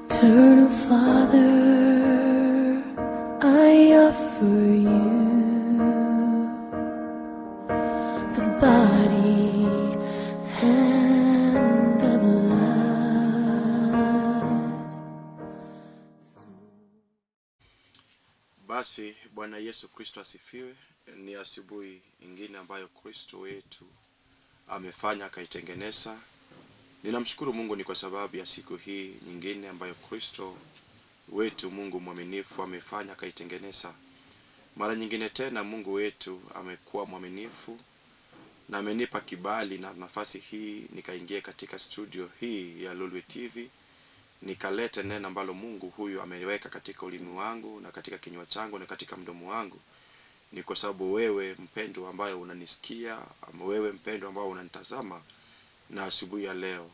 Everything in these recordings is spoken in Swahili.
Eternal Father, I offer you the body and the blood. Basi Bwana Yesu Kristo asifiwe. Ni asubuhi ingine ambayo Kristo wetu amefanya akaitengeneza. Ninamshukuru Mungu ni kwa sababu ya siku hii nyingine ambayo Kristo wetu Mungu mwaminifu amefanya akaitengeneza. Mara nyingine tena Mungu wetu amekuwa mwaminifu na amenipa kibali na nafasi hii nikaingia katika studio hii ya Lolwe TV nikalete neno ambalo Mungu huyu ameweka katika ulimi wangu na katika kinywa changu na katika mdomo wangu. Ni kwa sababu wewe mpendwa ambaye unanisikia, ama wewe mpendwa ambaye unanitazama na asubuhi ya leo,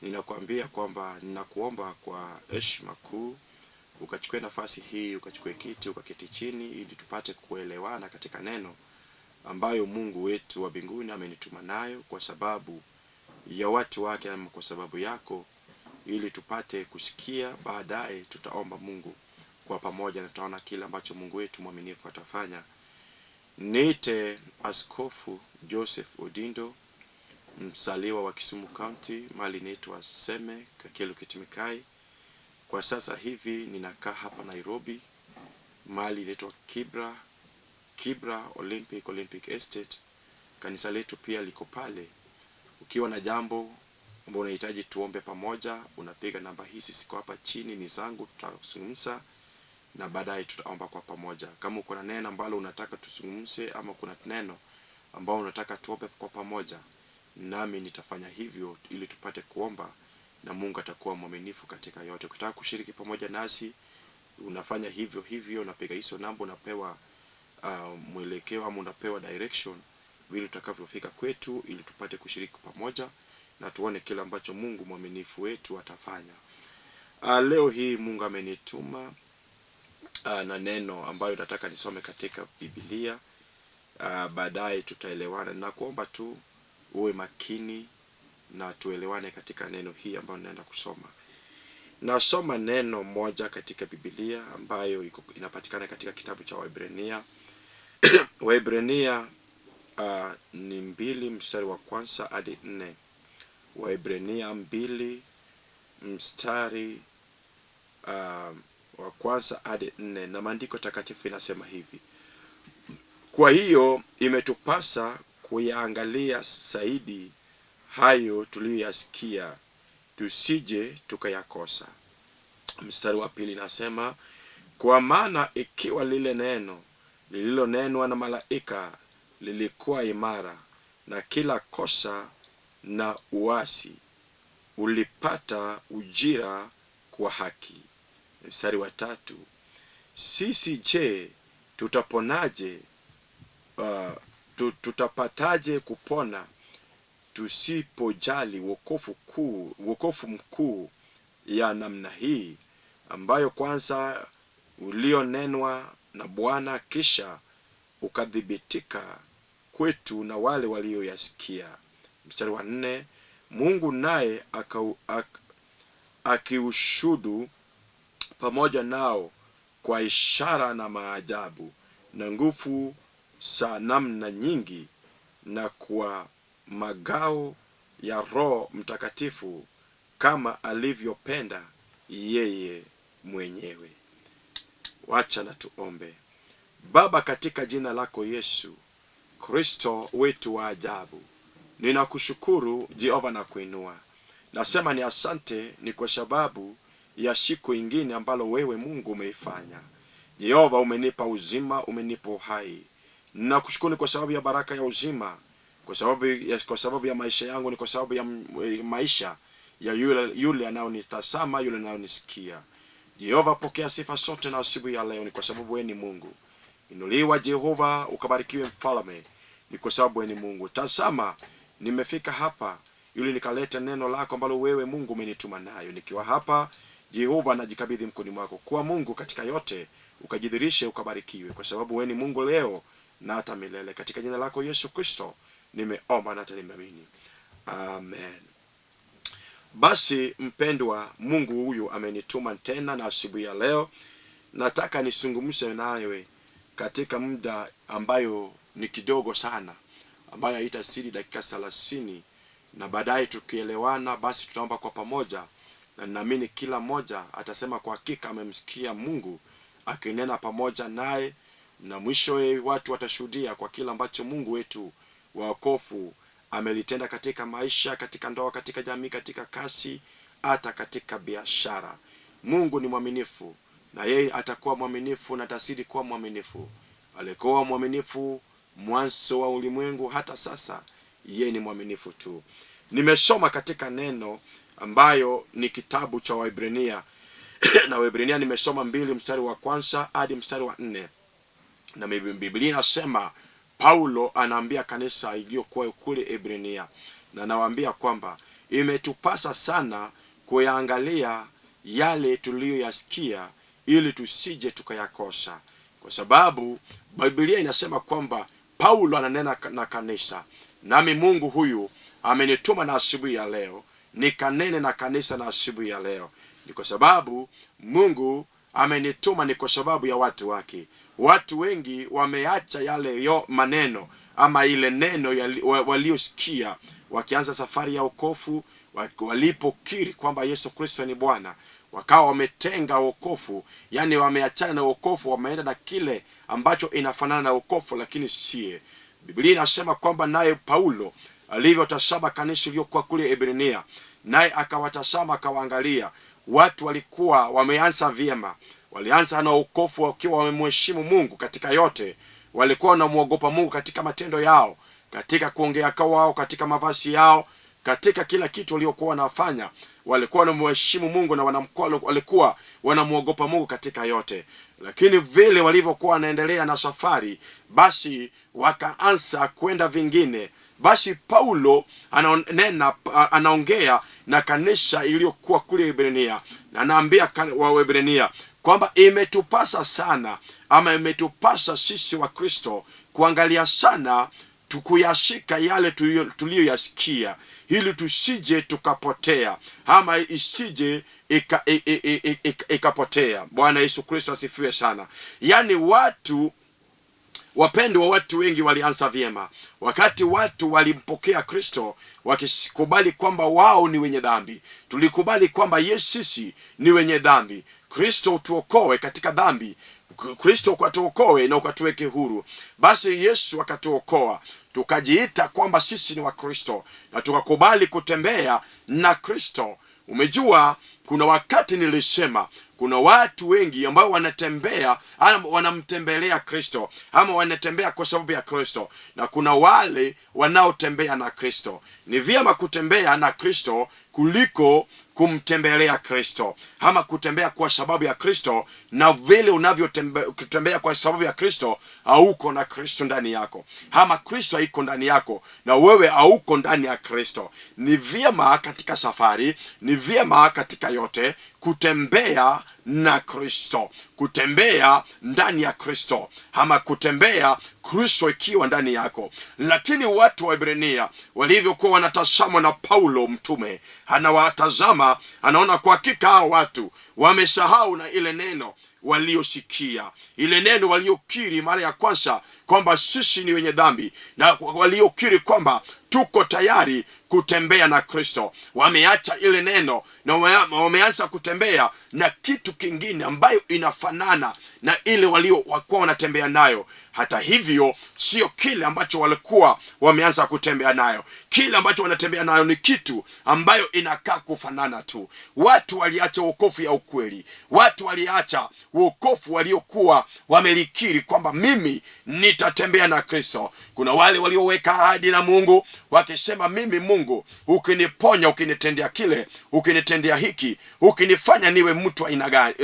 ninakuambia kwamba ninakuomba kwa heshima kuu ukachukue nafasi hii, ukachukue kiti, ukaketi chini, ili tupate kuelewana katika neno ambayo Mungu wetu wa mbinguni amenituma nayo kwa sababu ya watu wake ama kwa sababu yako, ili tupate kusikia. Baadaye tutaomba Mungu kwa pamoja na tutaona kile ambacho Mungu wetu mwaminifu atafanya. Niite Askofu Joseph Odindo, msaliwa wa Kisumu County, mali inaitwa Seme Kakelu Kitimikai. Kwa sasa hivi ninakaa hapa Nairobi, mali inaitwa Kibra, Kibra Olympic, Olympic Estate. Kanisa letu pia liko pale. Ukiwa na jambo ambao unahitaji tuombe pamoja, unapiga namba hizi, siko hapa chini, ni zangu, tutazungumza na baadaye tutaomba kwa pamoja. Kama uko na neno ambalo unataka tuzungumze ama kuna neno ambao unataka tuombe kwa pamoja, nami nitafanya hivyo ili tupate kuomba na Mungu atakuwa mwaminifu katika yote. Ukitaka kushiriki pamoja nasi, unafanya hivyo hivyo, unapiga hizo namba, unapewa mwelekeo ama unapewa direction vile utakavyofika kwetu, ili tupate kushiriki pamoja na tuone kile ambacho Mungu mwaminifu wetu atafanya. Leo hii Mungu amenituma na neno ambayo nataka nisome katika Biblia. Baadaye tutaelewana na kuomba tu uwe makini na tuelewane katika neno hii ambayo naenda kusoma. Nasoma neno moja katika Biblia ambayo iko, inapatikana katika kitabu cha Waebrania. Waebrania ni 2 mstari wa kwanza hadi 4. Waebrania 2 mstari wa kwanza hadi 4, na maandiko takatifu inasema hivi: kwa hiyo imetupasa kuyaangalia zaidi hayo tuliyoyasikia, tusije tukayakosa. Mstari wa pili nasema, kwa maana ikiwa lile neno lililonenwa na malaika lilikuwa imara, na kila kosa na uasi ulipata ujira kwa haki. Mstari wa 3, sisi je, tutaponaje? Tutapataje kupona tusipojali wokovu mkuu ya namna hii, ambayo kwanza ulionenwa na Bwana, kisha ukathibitika kwetu na wale walioyasikia. Mstari wa 4, Mungu naye akiushudu pamoja nao kwa ishara na maajabu na nguvu za namna nyingi, na kwa magao ya Roho Mtakatifu kama alivyopenda yeye mwenyewe. Wacha na tuombe. Baba, katika jina lako Yesu Kristo wetu wa ajabu, ninakushukuru Jehova na kuinua. Nasema ni asante ni kwa sababu ya siku ingine ambalo wewe Mungu umeifanya. Jehova, umenipa uzima, umenipa uhai. Ninakushukuru kwa sababu ya baraka ya uzima, kwa sababu ya maisha yangu, ni kwa sababu ya maisha ya yule anayonitazama, yule anayonisikia. Jehova, pokea sifa zote na asubuhi ya leo, ni kwa sababu wewe ni Mungu. Inuliwa Jehova, ukabarikiwe mfalme, ni kwa sababu wewe ni Mungu. Tazama, nimefika hapa ili nikalete neno lako ambalo wewe Mungu umenituma nayo. Nikiwa hapa Jehova, najikabidhi mkononi mwako. Kuwa Mungu katika yote, ukajidhirishe, ukabarikiwe, kwa sababu wewe ni Mungu leo na hata milele. Katika jina lako Yesu Kristo nimeomba na hata nimeamini. Amen. Basi mpendwa, Mungu huyu amenituma tena na asubuhi ya leo nataka nisungumze nawe katika muda ambayo ni kidogo sana, ambayo haitasiri dakika 30, na baadaye tukielewana, basi tutaomba kwa pamoja, na ninaamini kila mmoja atasema kwa hakika amemsikia Mungu akinena pamoja naye, na mwishowe watu watashuhudia kwa kila ambacho Mungu wetu wa wokovu amelitenda katika maisha, katika ndoa, katika jamii, katika kasi, hata katika biashara. Mungu ni mwaminifu na yeye atakuwa mwaminifu na atazidi kuwa mwaminifu. Alikuwa mwaminifu mwanzo wa ulimwengu, hata sasa yeye ni mwaminifu tu. Nimesoma katika neno ambayo ni kitabu cha Waebrania na Waebrania nimesoma 2 mstari wa 1 hadi mstari wa 4, na Biblia inasema Paulo anaambia kanisa iliyokuwa kule Ebrania, na anawaambia kwamba imetupasa sana kuyaangalia yale tuliyoyasikia ili tusije tukayakosa. Kwa sababu Biblia inasema kwamba Paulo ananena na kanisa, nami Mungu huyu amenituma na asubuhi ya leo nikanene na kanisa na asubuhi ya leo. Ni kwa sababu Mungu amenituma, ni kwa sababu ya watu wake. Watu wengi wameacha yale yo maneno ama ile neno waliosikia wakianza safari ya wokovu, walipokiri kwamba Yesu Kristo ni Bwana, wakawa wametenga wokovu, yani wameachana na wokovu, wameenda na kile ambacho inafanana na wokovu lakini sie. Biblia inasema kwamba naye Paulo alivyotazama kanisa iliyokuwa kule Ebrania, naye akawatazama akawaangalia, watu walikuwa wameanza vyema, walianza na wokovu wakiwa wamemheshimu Mungu katika yote, walikuwa wanamuogopa Mungu katika matendo yao, katika kuongea kwao, katika mavazi yao, katika kila kitu waliokuwa wanafanya, walikuwa wanamheshimu Mungu na walikuwa wanamuogopa Mungu katika yote. Lakini vile walivyokuwa wanaendelea na safari, basi wakaanza kwenda vingine. Basi Paulo anaongea na kanisa iliyokuwa kule Ebrania, na anaambia Waebrania kwamba imetupasa sana, ama imetupasa sisi wa Kristo kuangalia sana tukuyashika yale tuliyoyasikia, ili tusije tukapotea, ama isije ikapotea. Bwana Yesu Kristo asifiwe sana. Yani watu wapendwa, watu wengi walianza vyema wakati watu walimpokea Kristo, wakikubali kwamba wao ni wenye dhambi. Tulikubali kwamba sisi ni wenye dhambi, Kristo utuokoe katika dhambi, Kristo ukatuokoe na ukatuweke huru. Basi Yesu akatuokoa, tukajiita kwamba sisi ni wa Kristo na tukakubali kutembea na Kristo. Umejua, kuna wakati nilisema kuna watu wengi ambao wanatembea ama wanamtembelea Kristo ama wanatembea kwa sababu ya Kristo, na kuna wale wanaotembea na Kristo. Ni vyema kutembea na Kristo kuliko kumtembelea Kristo ama kutembea kwa sababu ya Kristo, na vile unavyotembea kwa sababu ya Kristo hauko na Kristo ndani yako, ama Kristo haiko ndani yako na wewe hauko ndani ya Kristo. Ni vyema katika safari, ni vyema katika yote kutembea na Kristo, kutembea ndani ya Kristo, ama kutembea Kristo ikiwa ndani yako. Lakini watu wa Ebrania walivyokuwa wanatazamwa na Paulo mtume, anawatazama anaona kwa hakika hao watu wamesahau na ile neno waliosikia, ile neno waliokiri mara ya kwanza kwamba sisi ni wenye dhambi, na waliokiri kwamba tuko tayari kutembea na Kristo. Wameacha ile neno na wameanza kutembea na kitu kingine ambayo inafanana na ile waliokuwa wanatembea nayo. Hata hivyo sio kile ambacho walikuwa wameanza kutembea nayo. Kile ambacho wanatembea nayo ni kitu ambayo inakaa kufanana tu. Watu waliacha wokovu ya ukweli, watu waliacha wokovu waliokuwa wamelikiri kwamba mimi nitatembea na Kristo. Kuna wale walioweka ahadi na Mungu wakisema, mimi Mungu ukiniponya, ukinitendea kile, ukinitendea hiki, ukinifanya niwe mtu aina gani,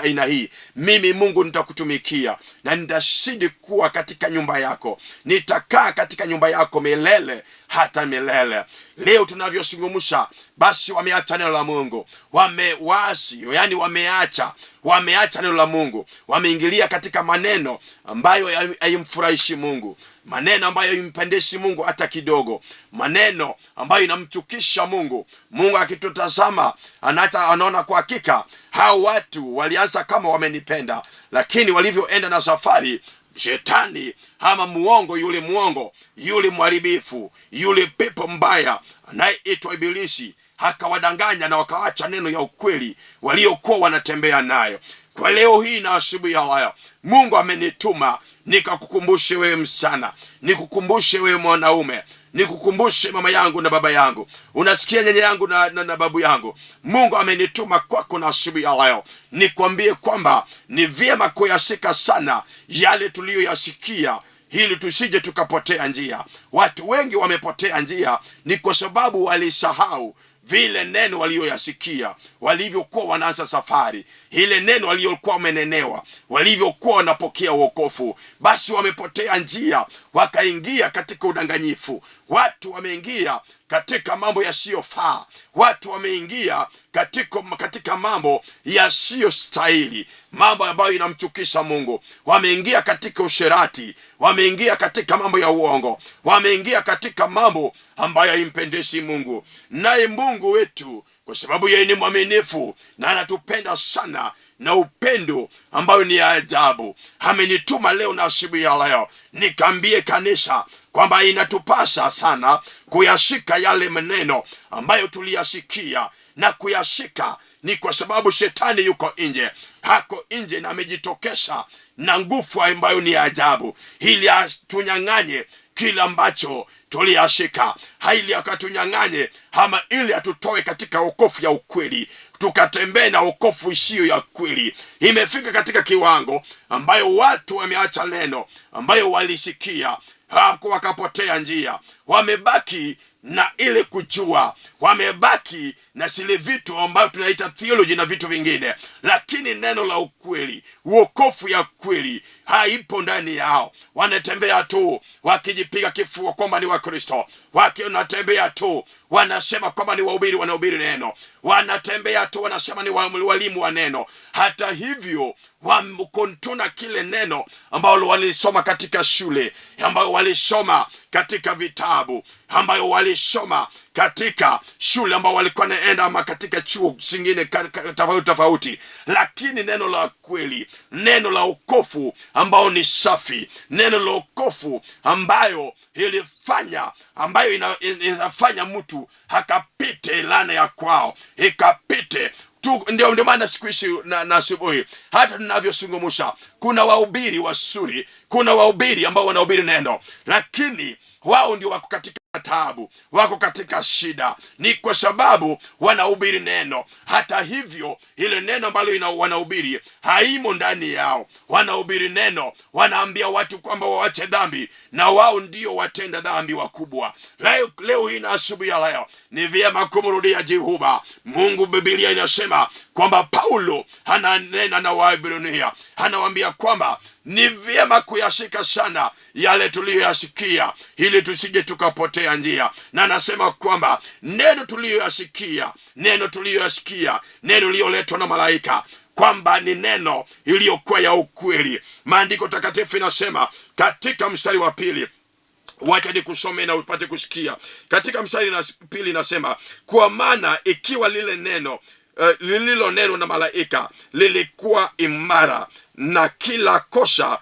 aina hii, mimi Mungu nitakutumikia na nitazidi kuwa katika nyumba yako, nitakaa katika nyumba yako milele hata milele. Leo tunavyozungumza, basi wameacha neno la Mungu, wamewasi, yani wameacha neno la Mungu, wameingilia katika maneno ambayo haimfurahishi Mungu. maneno ambayo impendeshi Mungu hata kidogo, maneno ambayo inamchukisha Mungu. Mungu akitutazama anata anaona kwa hakika hao watu walianza kama wamenipenda, lakini walivyoenda na safari, shetani ama muongo yule, muongo yule, mharibifu yule, pepo mbaya anayeitwa Ibilisi akawadanganya na wakaacha neno ya ukweli waliokuwa wanatembea nayo. Kwa leo hii na asubuhi ya leo, Mungu amenituma nikakukumbushe wewe msichana, nikukumbushe wewe mwanaume, nikukumbushe mama yangu na baba yangu, unasikia nyanya yangu na babu yangu. Mungu amenituma kwako na asubuhi ya leo nikwambie kwamba ni vyema kuyashika sana yale tuliyoyasikia ili tusije tukapotea njia. Watu wengi wamepotea njia ni kwa sababu walisahau vile neno walioyasikia walivyokuwa wanaanza safari, ile neno waliokuwa wamenenewa, walivyokuwa wanapokea wokovu. Basi wamepotea njia, wakaingia katika udanganyifu. Watu wameingia katika mambo yasiyofaa, watu wameingia katika mambo yasiyostahili, mambo ambayo inamchukisha Mungu. Wameingia katika usherati, wameingia katika mambo ya uongo, wameingia katika mambo ambayo haimpendeshi Mungu. Naye Mungu wetu, kwa sababu yeye ni mwaminifu na anatupenda sana na upendo ambayo ni ya ajabu, amenituma leo na asubuhi ya leo nikaambie kanisa kwamba inatupasa sana kuyashika yale maneno ambayo tuliyasikia, na kuyashika ni kwa sababu shetani yuko nje, hako nje na amejitokesha na nguvu ambayo ni ya ajabu, ili atunyang'anye kile ambacho tuliyashika, ili akatunyang'anye ama ili atutoe katika wokovu ya ukweli, tukatembee na wokovu isiyo ya kweli. Imefika katika kiwango ambayo watu wameacha neno ambayo walisikia, wakapotea njia, wamebaki na ile kujua, wamebaki na zile vitu ambayo tunaita theology na vitu vingine, lakini neno la ukweli, wokovu ya kweli haipo ndani yao. Wanatembea tu wakijipiga kifua kwamba ni Wakristo, wanatembea tu wanasema kwamba ni wahubiri, wanahubiri neno, wanatembea tu wanasema ni walimu wa neno. Hata hivyo wakontuna kile neno ambalo walisoma katika shule, ambayo walisoma katika vitabu, ambayo walisoma katika shule ambao walikuwa naenda ama katika chuo zingine tofauti tofauti, lakini neno la kweli, neno la wokovu ambao ni safi, neno la wokovu ambayo ilifanya, ambayo inafanya mtu akapite laana ya kwao, ikapite tu. Ndio maana siku hizi na asubuhi hata tunavyozungumza, kuna wahubiri wazuri, kuna wahubiri ambao wanahubiri neno, lakini wao ndio wako katika taabu, wako katika shida, ni kwa sababu wanahubiri neno. Hata hivyo ile neno ambalo wanahubiri haimo ndani yao. Wanahubiri neno, wanaambia watu kwamba waache dhambi, na wao ndio watenda dhambi wakubwa. Leo hii na asubuhi ya leo ni vyema kumrudia Jehova Mungu. Biblia inasema kwamba Paulo ananena na Waebrania, anawaambia kwamba ni vyema kuyashika sana yale tuliyoyasikia, ili tusije tukapotea njia. Na anasema kwamba neno tuliyoyasikia, neno tuliyoyasikia, neno iliyoletwa na malaika, kwamba ni neno iliyokuwa ya ukweli. Maandiko takatifu inasema katika mstari wa pili, wacha nikusome na upate kusikia. Katika mstari wa pili inasema, kwa maana ikiwa lile neno lililonenwa na malaika lilikuwa imara, na kila kosa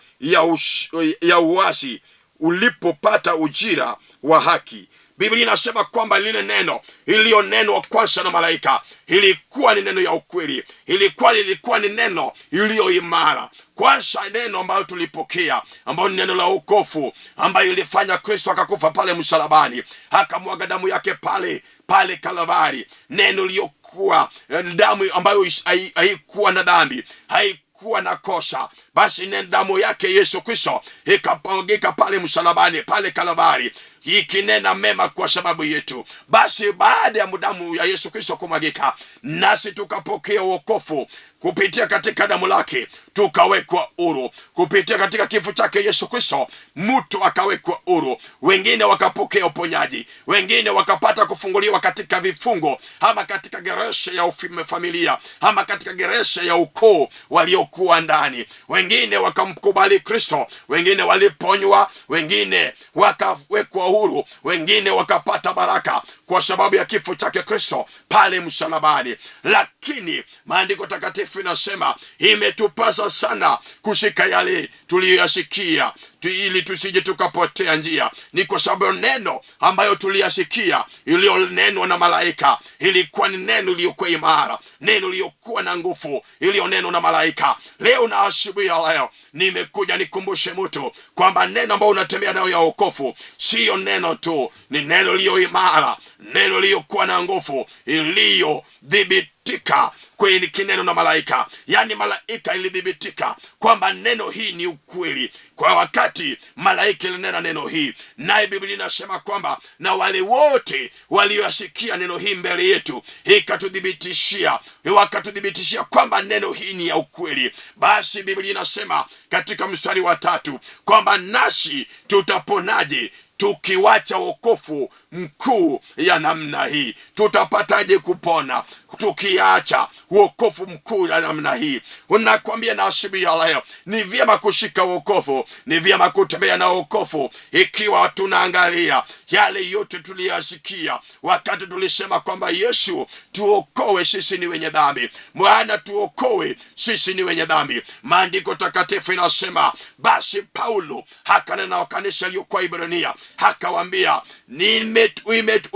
ya uasi ulipopata ujira wa haki. Biblia inasema kwamba lile neno iliyonenwa kwanza na malaika ilikuwa ni neno ya ukweli, ilikuwa ni neno iliyo imara. Kwanza neno ambayo tulipokea, ambayo ni neno la wokovu, ambayo ilifanya Kristo akakufa pale msalabani, akamwaga damu yake pale pale Kalvari, neno iliyokuwa damu ambayo haikuwa na dhambi, haikuwa na kosa, basi ni damu yake Yesu Kristo ikapangika pale msalabani, pale Kalvari, ikinena mema kwa sababu yetu. Basi baada ya damu ya Yesu Kristo kumwagika, nasi tukapokea wokovu Kupitia katika damu lake tukawekwa huru, kupitia katika kifo chake Yesu Kristo mtu akawekwa huru, wengine wakapokea uponyaji, wengine wakapata kufunguliwa katika vifungo ama katika geresha ya familia ama katika geresha ya ukoo waliokuwa ndani, wengine wakamkubali Kristo, wengine waliponywa, wengine wakawekwa huru, wengine wakapata baraka kwa sababu ya kifo chake Kristo pale msalabani. Lakini maandiko takatifu inasema imetupasa sana kushika yale tuliyoyasikia ili tusije tukapotea njia. Ni kwa sababu neno ambayo tuliyasikia iliyonenwa na malaika ilikuwa ni neno iliyokuwa imara, neno iliyokuwa na nguvu, iliyonenwa na malaika. Leo na asubuhi ya leo nimekuja nikumbushe mtu kwamba neno ambayo unatembea nayo ya wokovu siyo neno tu, ni neno iliyo imara, neno iliyokuwa na nguvu, iliyodhibitika kwenye kineno na malaika. Yaani malaika ilithibitika kwamba neno hii ni ukweli kwa wakati malaika ilinena neno hii, naye Biblia inasema kwamba na wale wote walioyasikia neno hii mbele yetu ikatuthibitishia, wakatuthibitishia kwamba neno hii ni ya ukweli. Basi Biblia inasema katika mstari wa 3 kwamba nasi tutaponaje tukiwacha wokovu mkuu ya namna hii? Tutapataje kupona tukiacha wokovu mkuu ya namna hii? Unakwambia na asubuhi ya leo ni vyema kushika wokovu, ni vyema kutembea na wokovu, ikiwa tunaangalia yale yote tuliyasikia wakati tulisema kwamba Yesu tuokoe, sisi ni wenye dhambi. Bwana tuokoe, sisi ni wenye dhambi. Maandiko takatifu inasema basi Paulo akanena na kanisa iliyokuwa Ibrania, akawaambia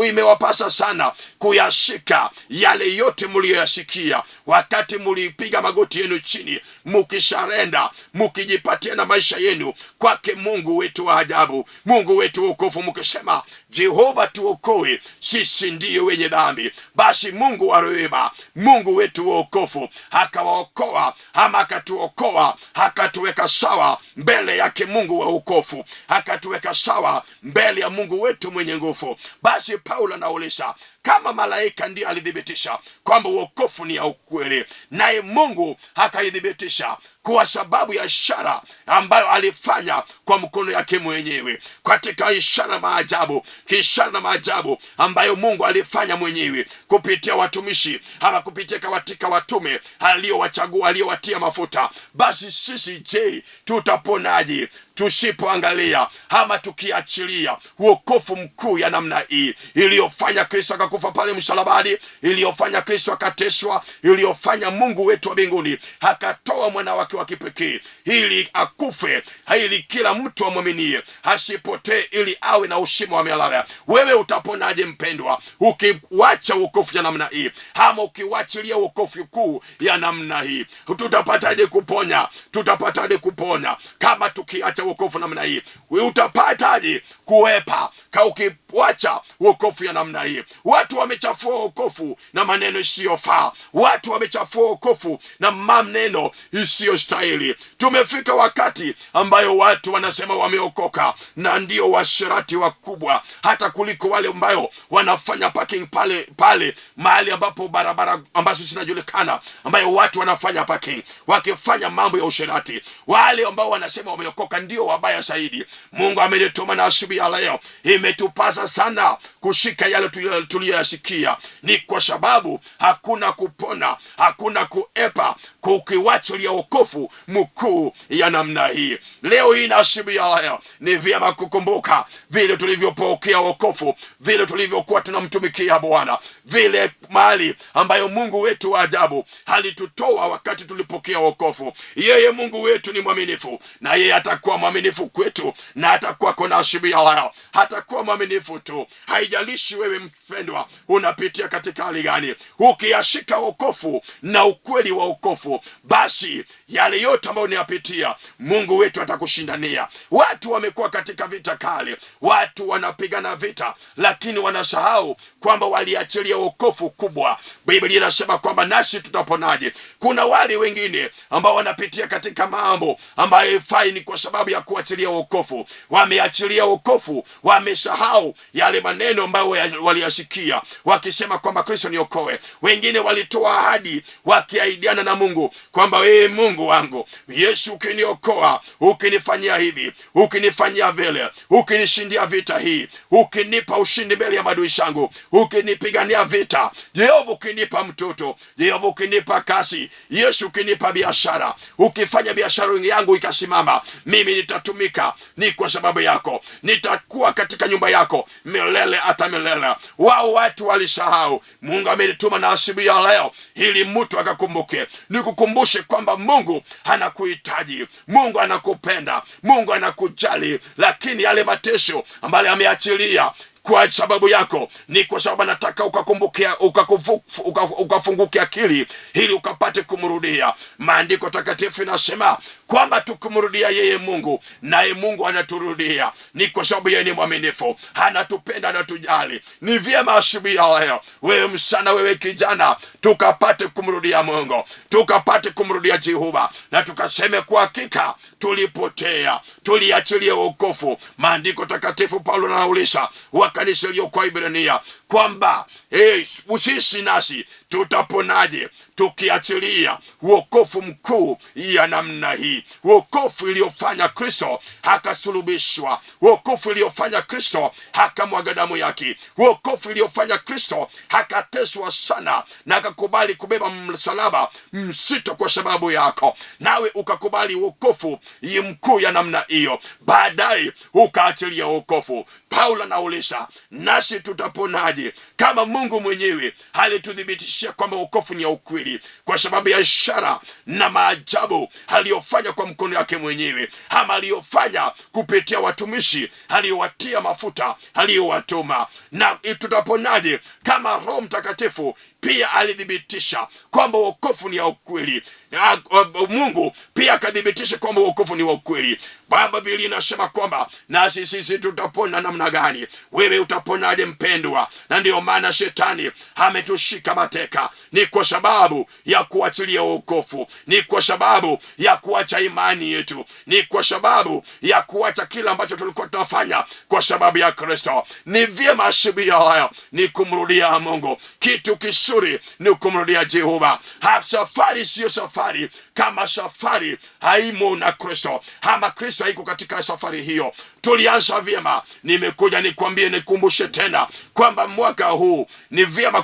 imewapasa sana kuyashika yale yote mliyoyasikia wakati mlipiga magoti yenu chini, mukisharenda, mukijipatia na maisha yenu kwake Mungu wetu wa ajabu, Mungu wetu wa wokovu, mukisema Jehova tuokoe, sisi ndiyo wenye dhambi. Basi Mungu wa rehema, Mungu wetu wa wokovu akawaokoa ama akatuokoa, akatuweka sawa mbele yake Mungu wa wokovu, akatuweka sawa mbele ya Mungu wetu mwenye nguvu. Basi Paulo anauliza kama malaika ndiye alithibitisha kwamba wokovu ni ya ukweli, naye Mungu akaithibitisha kwa sababu ya ishara ambayo alifanya kwa mkono yake mwenyewe, katika ishara maajabu, ishara na maajabu ambayo Mungu alifanya mwenyewe kupitia watumishi ama kupitia katika watume aliyowachagua, aliyowatia mafuta. Basi sisi je, tutaponaje tusipoangalia ama tukiachilia wokovu mkuu ya namna hii iliyofanya Kristo akakufa pale msalabani, iliyofanya Kristo akateswa, iliyofanya Mungu wetu wa mbinguni akatoa mwana wake wa kipekee ili akufe, ili kila mtu amwaminie asipotee, ili awe na uzima wa milele. Wewe utaponaje mpendwa, ukiwacha wokovu ya namna hii ama ukiwachilia wokovu kuu ya namna hii? Tutapataje kuponya? Tutapataje kuponya kama tukiacha wokovu namna hii? Utapataje kuepa ukiwacha wokovu ya namna hii? Watu wamechafua wokovu na maneno isiyofaa, watu wamechafua wokovu na maneno isiyostahili. Tumefika wakati ambayo watu wanasema wameokoka na ndio washerati wakubwa hata kuliko wale ambayo wanafanya parking pale pale mahali ambapo barabara ambazo zinajulikana, ambayo watu wanafanya parking wakifanya mambo ya usherati. Wale ambao wanasema wameokoka ndio wabaya zaidi. Mungu amenituma na asubuhi ya leo imetupasa sana kushika yale tuliyoyasikia. Ni kwa sababu hakuna kupona, hakuna kuepa kukiwachilia wokovu mkuu ya namna hii. Leo hii na asubuhi ya leo ni vyema kukumbuka vile tulivyopokea wokovu, vile tulivyokuwa tunamtumikia Bwana, vile mali ambayo Mungu wetu wa ajabu alitutoa wakati tulipokea wokovu. Yeye Mungu wetu ni mwaminifu, na yeye atakuwa mwaminifu kwetu na atakuwa kona asubuhi ya leo. Hatakuwa mwaminifu tu, haijalishi wewe mpendwa unapitia katika hali gani. Ukiyashika wokovu na ukweli wa wokovu, basi yale yote ambayo unayapitia Mungu wetu atakushindania. Watu wamekuwa katika vita kali, watu wanapigana vita, lakini wanasahau kwamba waliachilia wokovu kubwa. Biblia inasema kwamba nasi tutaponaje? Kuna wale wengine ambao wanapitia katika mambo ambayo haifai, ni kwa sababu ya kuachilia wokovu. Wameachilia wokovu, wamesahau yale maneno ambayo waliyasikia wakisema kwamba Kristo niokoe. Wengine walitoa ahadi wakiahidiana na Mungu Mungu kwamba wewe Mungu wangu Yesu, ukiniokoa, ukinifanyia hivi, ukinifanyia vile, ukinishindia vita hii, ukinipa ushindi mbele ya maadui zangu, ukinipigania vita Jehova, ukinipa mtoto Jehova, ukinipa kasi Yesu, ukinipa biashara, ukifanya biashara yangu ikasimama, mimi nitatumika, ni kwa sababu yako, nitakuwa katika nyumba yako milele hata milele. Wao watu walisahau. Mungu amenituma na asubuhi ya leo ili mtu akakumbuke, nikukumbushe kwamba Mungu anakuhitaji, Mungu anakupenda, Mungu anakujali, lakini yale mateso ambayo ameachilia kwa sababu yako ni kwa sababu anataka ukakumbukia, ukafunguke akili ili ukapate kumrudia. Maandiko takatifu inasema kwamba tukimrudia yeye Mungu, naye Mungu anaturudia. Ni kwa sababu yeye ni mwaminifu, anatupenda, anatujali. Ni vyema asubuhi ya leo, wewe msichana, wewe kijana, tukapate kumrudia Mungu, tukapate kumrudia Jehova, na tukaseme kwa hakika tulipotea, tuliachilia wokovu. Maandiko takatifu Paulo anauliza wa kanisa iliyokuwa Ibrania kwamba hey, sisi nasi tutaponaje tukiachilia wokovu mkuu ya namna hii, wokovu iliyofanya Kristo akasulubishwa, wokovu iliyofanya Kristo akamwaga damu yake, wokovu iliyofanya Kristo akateswa sana na akakubali kubeba msalaba mzito kwa sababu yako, nawe ukakubali wokovu mkuu ya namna hiyo, baadaye ukaachilia wokovu. Paulo anauliza, nasi tutaponaje kama Mungu mwenyewe alituthibitishia kwamba wokovu ni ya ukweli, kwa sababu ya ishara na maajabu aliyofanya kwa mkono yake mwenyewe, ama aliyofanya kupitia watumishi aliyowatia mafuta aliyowatuma. Na tutaponaje kama Roho Mtakatifu pia alithibitisha kwamba wokovu ni ya ukweli? Na Mungu pia akathibitisha kwamba wokovu ni wa ukweli. Baba, Biblia inasema kwamba nasi sisi tutapona namna gani? Wewe utaponaje mpendwa? Na ndiyo maana shetani ametushika mateka, ni kwa sababu ya kuachilia wokovu, ni kwa sababu ya kuacha imani yetu, ni kwa sababu ya kuacha kila ambacho tulikuwa tunafanya kwa sababu ya Kristo. Ni vyema asubuhi ya leo ni kumrudia Mungu. Kitu kizuri ni kumrudia Jehova. Safari siyo safari kama safari haimo na Kristo, ama Kristo haiko katika safari hiyo. Tulianza vyema, nimekuja nikwambie, nikumbushe tena kwamba mwaka huu ni vyema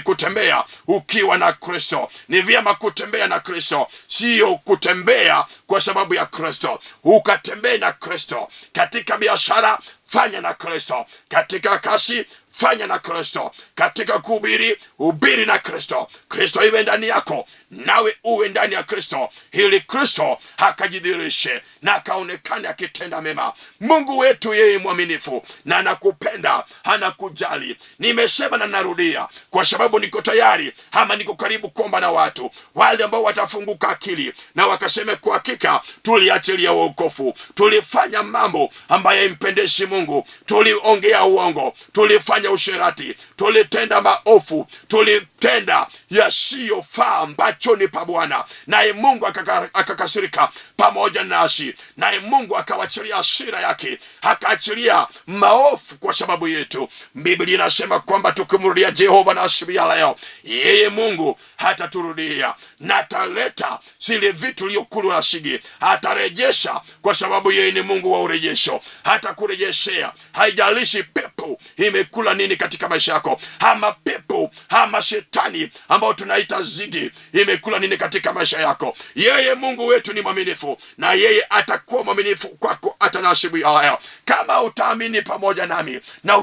kutembea ukiwa na Kristo. Ni vyema kutembea na Kristo, sio kutembea kwa sababu ya Kristo. Ukatembee na Kristo katika biashara, fanya na Kristo katika kasi, fanya na Kristo katika kuhubiri, hubiri na Kristo. Kristo iwe ndani yako, nawe uwe ndani ya Kristo, ili Kristo akajidhihirishe na akaonekane akitenda mema. Mungu wetu yeye mwaminifu na anakupenda, anakujali. Nimesema na narudia, kwa sababu niko tayari ama niko karibu kuomba na watu wale ambao watafunguka akili na wakaseme kwa hakika tuliachilia wokovu, tulifanya mambo ambayo haimpendeshi Mungu, tuliongea uongo, tulifanya usherati, tulitenda maovu, tulitenda yasiyofaa machoni pa Bwana, naye Mungu akakasirika pamoja nasi, naye Mungu akawachilia hasira yake, akaachilia maovu kwa sababu yetu. Biblia inasema kwamba tukimrudia Jehova na asubuhi ya leo, yeye Mungu hataturudia na ataleta zile vitu liyokulwa na sigi, atarejesha, kwa sababu yeye ni Mungu wa urejesho. Hatakurejeshea, haijalishi pepo imekula nini katika maisha yako, ama pepo ama shetani ambao tunaita zigi imekula nini katika maisha yako. Yeye Mungu wetu ni mwaminifu, na yeye atakuwa mwaminifu kwako hata na asubuhi ya leo, kama utaamini pamoja nami na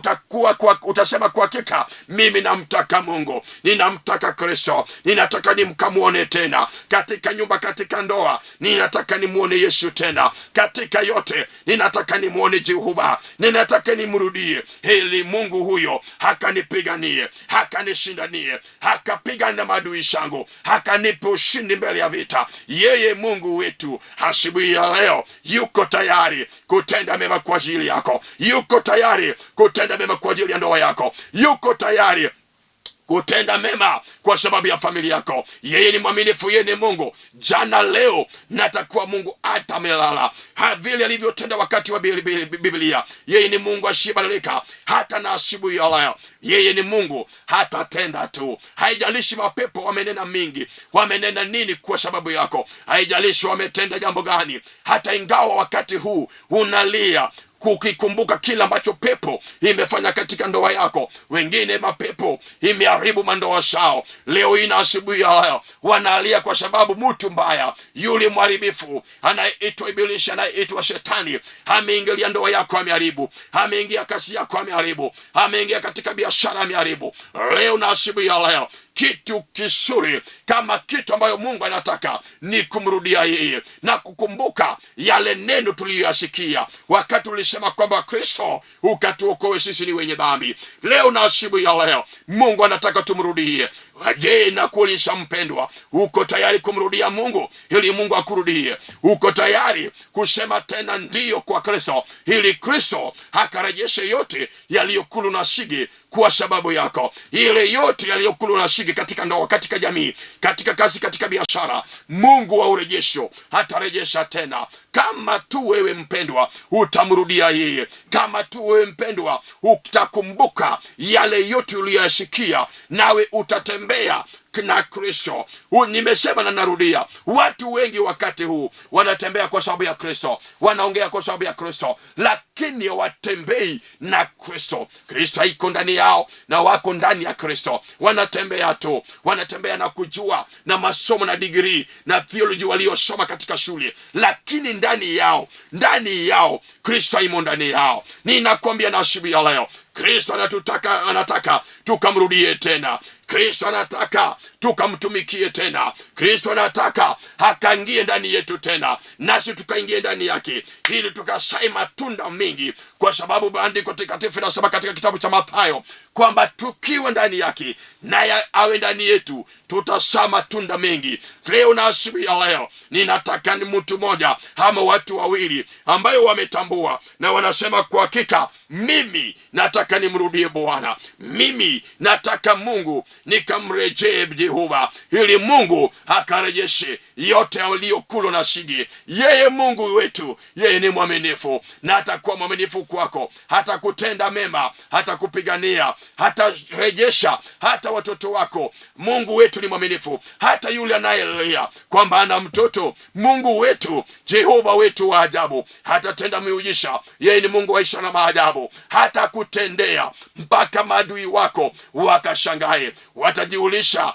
utasema kwa hakika, mimi namtaka Mungu, ninamtaka Kristo, ninataka nimkamuone tena katika nyumba, katika ndoa, ninataka nimuone Yesu tena katika yote, ninataka nimuone Jehova, ninataka nimrudie, ili Mungu huyo akanipiganie, akanishindanie, akapigana na maadui zangu, akanipe ushindi mbele ya vita. Yeye Mungu wetu asubuhi ya leo yuko tayari kutenda mema kwa ajili yako, yuko tayari kutenda mema kwa ajili ya ndoa yako, yuko tayari kutenda mema kwa sababu ya familia yako. Yeye ni mwaminifu, yeye ni Mungu jana, leo na atakuwa Mungu hata milele. Vile alivyotenda wakati wa Biblia, yeye ni Mungu asiyebadilika hata na asubuhi ya leo. Yeye ni Mungu hatatenda tu. Haijalishi mapepo wamenena mingi, wamenena nini kwa sababu yako, haijalishi wametenda jambo gani, hata ingawa wakati huu unalia kukikumbuka kila ambacho pepo imefanya katika ndoa yako. Wengine mapepo imeharibu mandoa zao. Leo hii na asubuhi ya leo wanalia kwa sababu mtu mbaya yule mharibifu anayeitwa Ibilisi, anayeitwa Shetani ameingilia ndoa yako, ameharibu, ameingia kazi yako, ameharibu, ameingia katika biashara, ameharibu. Leo na asubuhi ya leo kitu kizuri kama kitu ambayo Mungu anataka ni kumrudia yeye na kukumbuka yale neno tuliyoyasikia wakati ulisema kwamba Kristo ukatuokoe sisi ni wenye dhambi. Leo na asubuhi ya leo Mungu anataka tumrudie. Je, nakuuliza mpendwa, uko tayari kumrudia Mungu ili Mungu akurudie? Uko tayari kusema tena ndiyo kwa Kristo ili Kristo akarejeshe yote yaliyokulu na shigi kwa sababu yako, ile yote yaliyokulu na shigi katika ndoa, katika jamii, katika kazi, katika biashara, Mungu wa urejesho hatarejesha tena, kama tu wewe mpendwa utamrudia yeye, kama tu wewe mpendwa utakumbuka yale yote uliyoyasikia, nawe utatembea na Kristo. Nimesema na narudia, watu wengi wakati huu wanatembea kwa sababu ya Kristo, wanaongea kwa sababu ya Kristo, lakini hawatembei na Kristo. Kristo haiko ndani yao na wako ndani ya Kristo, wanatembea tu, wanatembea na kujua na masomo na digrii na theology waliosoma katika shule, lakini ndani yao, ndani yao Kristo haimo ndani yao. Ninakwambia na asubuhi ya leo, Kristo anatutaka, anataka tukamrudie tena. Kristo anataka tukamtumikie tena. Kristo anataka akaingie ndani yetu tena, nasi tukaingie ndani yake, ili tukasae matunda mengi, kwa sababu maandiko takatifu inasema katika kitabu cha Mathayo kwamba tukiwa ndani yake naye awe ndani yetu, tutazaa matunda mengi. Leo na asubuhi ya leo ninataka ni mtu mmoja ama watu wawili ambayo wametambua na wanasema kwa hakika, mimi nataka nimrudie Bwana, mimi nataka Mungu nikamrejee Jehova, ili Mungu akarejeshe yote aliyokulwa na shigi. Yeye Mungu wetu, yeye ni mwaminifu na atakuwa mwaminifu kwako, hatakutenda mema, hatakupigania, hatarejesha hata watoto wako. Mungu wetu ni mwaminifu, hata yule anayelia kwamba ana mtoto. Mungu wetu Jehova wetu wa ajabu hatatenda miujiza. Yeye ni Mungu wa ishara na maajabu, hatakutendea mpaka maadui wako wakashangae, watajiulisha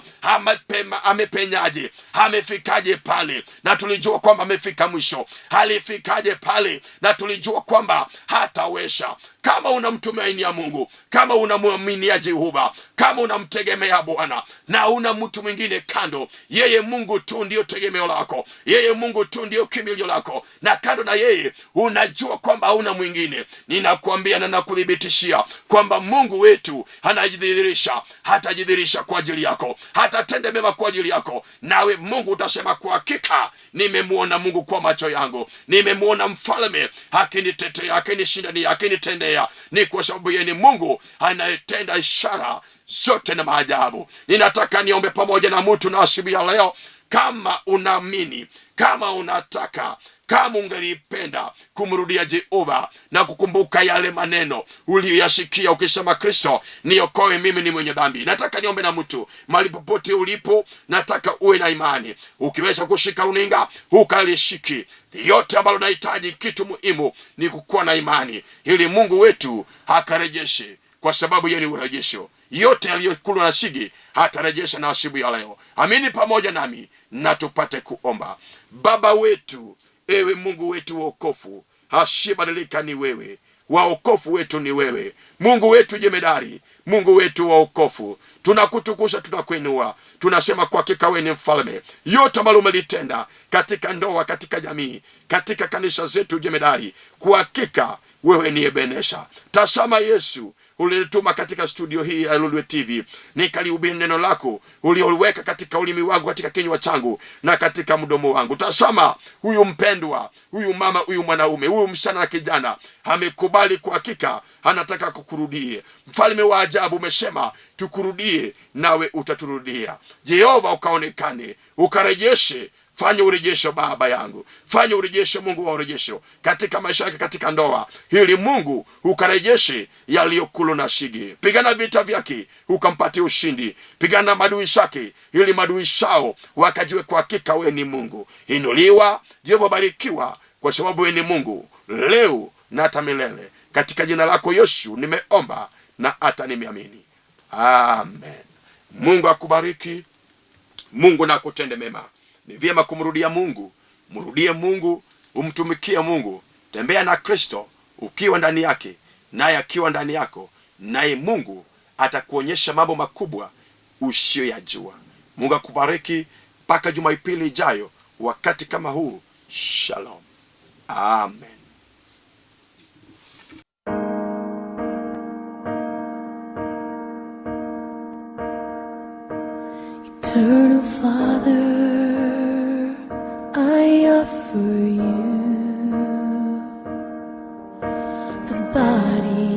amepenyaje, amefikaje pale? Na tulijua kwamba amefika mwisho. Alifikaje pale? Na tulijua kwamba hatawesha. Kama unamtumainia Mungu, kama unamwaminia Jehova, kama unamtegemea Bwana na una mtu mwingine kando, yeye Mungu tu ndiyo tegemeo lako, yeye Mungu tu ndiyo kimbilio lako, na kando na yeye unajua kwamba hauna mwingine. Ninakuambia na nakuthibitishia kwamba Mungu wetu anajidhihirisha, hatajidhihirisha kwa ajili yako, hatatenda mema kwa ajili yako, nawe Mungu utasema kwa hakika nimemwona Mungu kwa macho yangu, nimemwona mfalme akinitetea, akinishindania, akinitendea. Ni kwa sababu yeye ni Mungu anayetenda ishara zote na maajabu. Ninataka niombe pamoja na mtu na asubuhi ya leo, kama unaamini, kama unataka, kama ungelipenda kumrudia Jehova na kukumbuka yale maneno uliyoyasikia ukisema, Kristo niokoe, mimi ni mwenye dhambi. Nataka niombe na mtu mahali popote ulipo, nataka uwe na imani. Ukiweza kushika runinga ukalishiki yote ambalo nahitaji, kitu muhimu ni kukuwa na imani, ili Mungu wetu akarejeshe, kwa sababu yeye ni urejesho. Yote yaliyokulwa na shigi hatarejesha na asubuhi ya leo. Amini pamoja nami na tupate kuomba. Baba wetu, ewe Mungu wetu wokofu, asiyebadilika ni wewe, waokofu wetu ni wewe, Mungu wetu jemedari, Mungu wetu wa wokofu, tunakutukuza, tunakuinua, tunasema kwa hakika wewe ni mfalme. Yote ambalo umelitenda katika ndoa, katika jamii, katika kanisa zetu jemedari, kwa hakika wewe ni Ebeneza. Tazama Yesu, Ulinituma katika studio hii ya Lolwe TV nikalihubiri neno lako ulioliweka katika ulimi wangu, katika kinywa changu na katika mdomo wangu. Tazama, huyu mpendwa, huyu mama, huyu mwanaume, huyu msichana na kijana amekubali, kwa hakika anataka kukurudie. Mfalme wa ajabu, umesema tukurudie, nawe utaturudia. Jehova, ukaonekane, ukarejeshe. Fanya urejesho Baba yangu, fanya urejesho Mungu wa urejesho katika maisha yake, katika ndoa hili Mungu ukarejeshe yaliyokulwa na shige. Pigana vita vyake ukampatie ushindi, pigana madui zake ili madui zao wakajue kwa hakika wewe ni Mungu. Inuliwa Jehova, barikiwa kwa sababu wewe ni Mungu leo na hata milele. Katika jina lako Yesu nimeomba na hata nimeamini, amen. Mungu akubariki, Mungu na akutende mema. Ni vyema kumrudia Mungu, mrudie Mungu, umtumikie Mungu, tembea na Kristo ukiwa ndani yake, naye akiwa ndani yako, naye Mungu atakuonyesha mambo makubwa usiyoyajua. Mungu akubariki mpaka Jumapili ijayo wakati kama huu. Shalom, amen. Eternal Father, I offer you the body